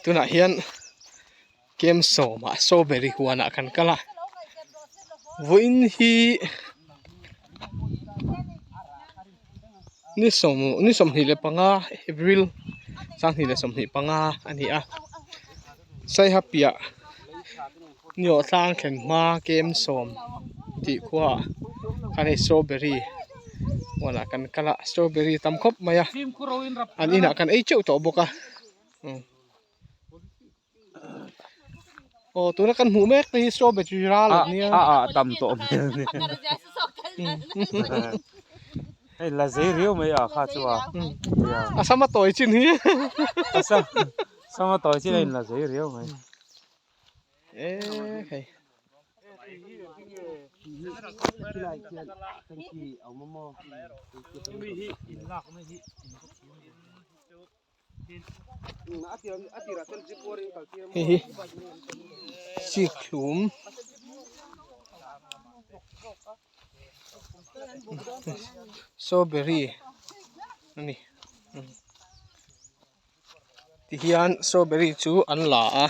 Tunah hian kem sawmah strawberry huanah kan kal a vawiin hi ni sawm ni 25 April 2025 a ni a saiha piah niawh tlang thlen hma kem sawm tih khuaah khan hei strawberry huanah kan kal a strawberry tam khawp mai a an inah kan ei teuh tawh bawk a. Aw tuna kan hmuh mek te hi strawberry ral an nia. A ah tam tawh hmel ni. Hei la zei riau mai a kha chu a. A sama tawi chin hi. A sama tawi chin a in la zei riau mai. E hei. Hei hi chikhlum strawberry a ni tihian strawberry chu an la a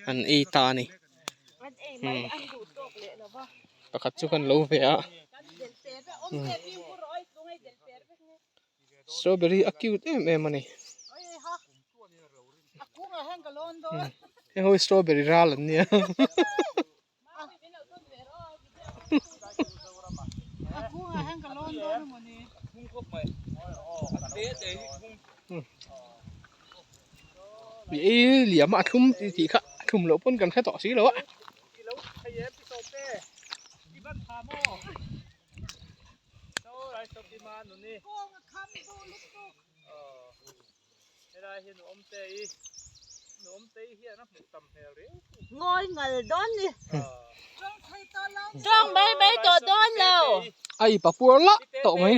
an ei ta a ni pakhat chu kan lo ve a. Strawberry a cute em em a ni heng ho hi strawberry ral an nia mi ei liam a a thlum tih kha a thlum loh pawn kan hre tawh si lo a. Ngawi ngal dawn ni. Tawng mai mai tawh dawn lo. A i papuar lah tawh mai.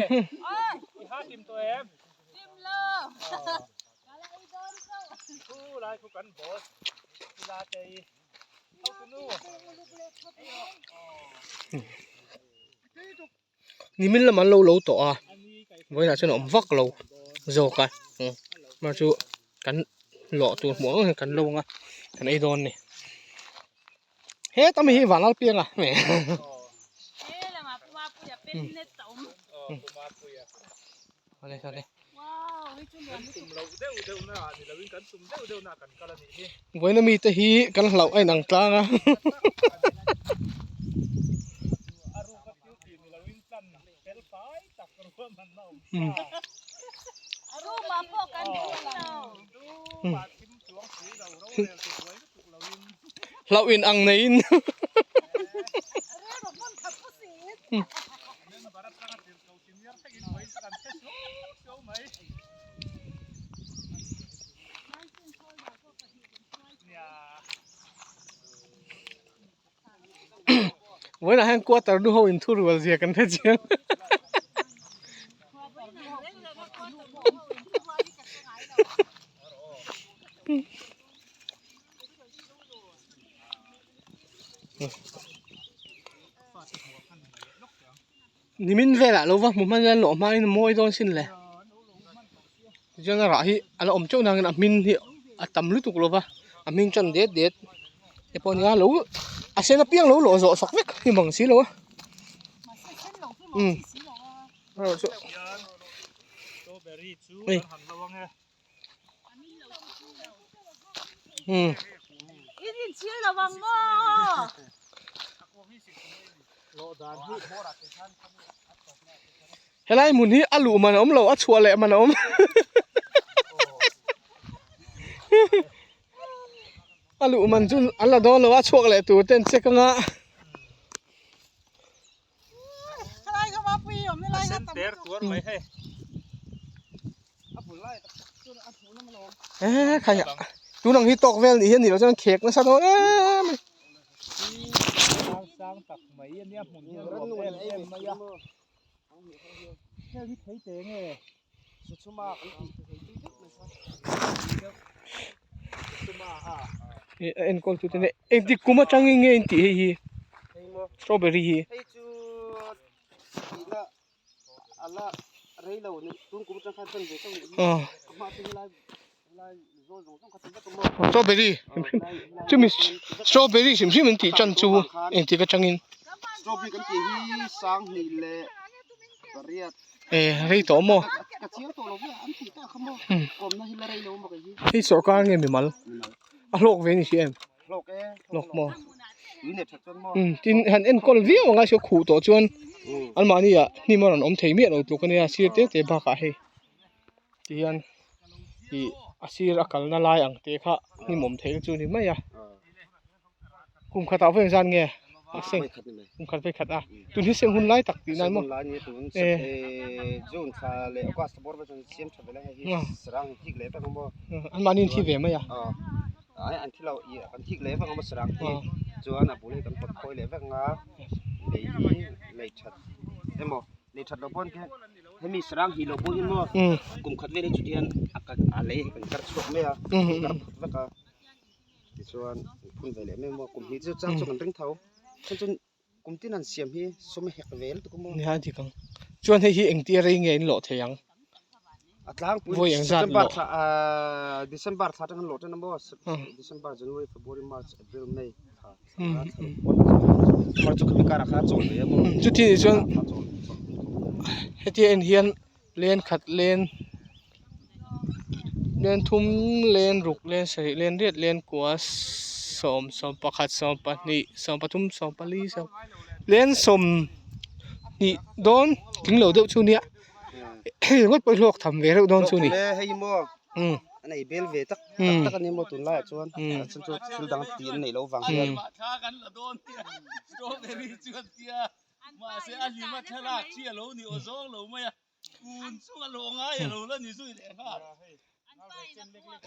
Nimin lam an lo lo tawh a vawiinah chuan a awm vak lo zawk a mah chu kan lawh tur hmuh ang hian kan lo ang a kan ei dawn a ni heta mi hi vanlal piang a Vawiina mite hi kan hlauh a inang tlang a. Hlauh in ang neiin. Vawiinah hian quarter nu ho in thu rual zia kan hre chiang. Nimin velah lo va hmu hman hian lawh hmain a mawi dawn sin le tichuan a rah hi a la awm teuh nangin a hmin hi a tam lutuk lo va a hming tan det det te pawh a nia lo a sen apiang lo lawh zawh sak vek hi mang si lo a umm hei umm. Helai hmun hi a luh man a awm lo a chhuah leh man a awm a luh man chu an la dawn lo a chhuak leh tur te an check anga. Eee khai ah tun ang hi tawk vel nih hian ni lo chuan khek nasa dawn em mai. A enkawl tu te nen engtik kum atangin nge in tih hei hi strawberry hi. Strawberry hrim hrim chumi strawberry hrim hrim an tih tan chu engtik atangin Strawberry kan tih hi sanghnih leh pariat eh rei tawh maw ka chiang tawh lo ve an tih tak kha maw kawmna hi la rei lo maw kei hi hei sawrkar nge mimal a hlawk ve a ni si em hlawk e hlawk maw tui nei that chuan maw tin han enkawl viau ang a sio khuh tawh chuan anmahni ah hnim a rawn awm thei miah lo tluk a nia sir te te bakah hei tihian ih a sir a kalna lai ang te kha hnim awm theih na chu a ni mai a kum khatah vawi engzat nge a seng kum khat vawi khat a tun hi seng hun lai tak tih nan maw anmahni an thi ve mai a Hemi sarang hi lo pawh hi maw kum khat vel hi chu hian a kat a lei hi kan kar chhuak mai a kan kar phut vek a tichuan an phun ve leh mai maw kum hnih chu chang chu kan ring tho chuan chuan kum tin an siam hi sawm a hek ve lutuk a maw. Nia dik ang chuan hei hi engtia rei nge in lawh thei ang a tlangpui vawi engzat September lawh thla ahh December thla atang an lawh tan a maw December January February March April May thla Chuti nih chuan heti en hian len khat len len thum len ruk len sarih len riat len kua sawm sawm pakhat sawm pahnih sawm pathum sawm pali sawm len sawm hnih dawn tling lo deuh chu nia hei ringawt pawh hi hlawk tham ve reuh dawn chu a ni. A nei bel ve tak tak tak a ni maw tunlaiah chuan a chhan chu thil dang tih an neih loh vang hian.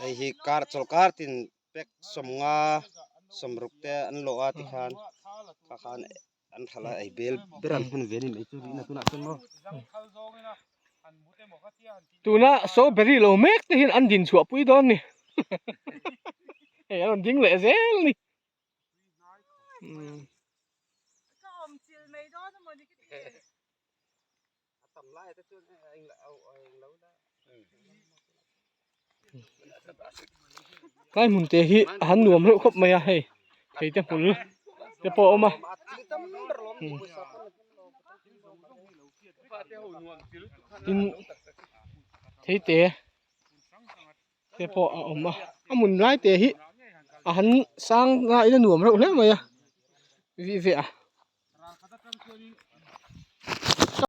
Hei hi kar chawlhkar tin pack sawmnga sawmruk te an lawh a tikhan kha khan an thala ei bel ber an hman ve a ni mai chu rihna tunah chuan maw. Tuna strawberry lo mek te hian an din chhuah pui dawn ni hei an rawn ding leh zel a ni. Tlai hmun te hi a han nuam reuh khawp mai a hei thei te hmul te pawh a awm a tin thei te te pawh a awm a a hmun lai te hi a han sang laiin a nuam reuh hle mai a vih ve a.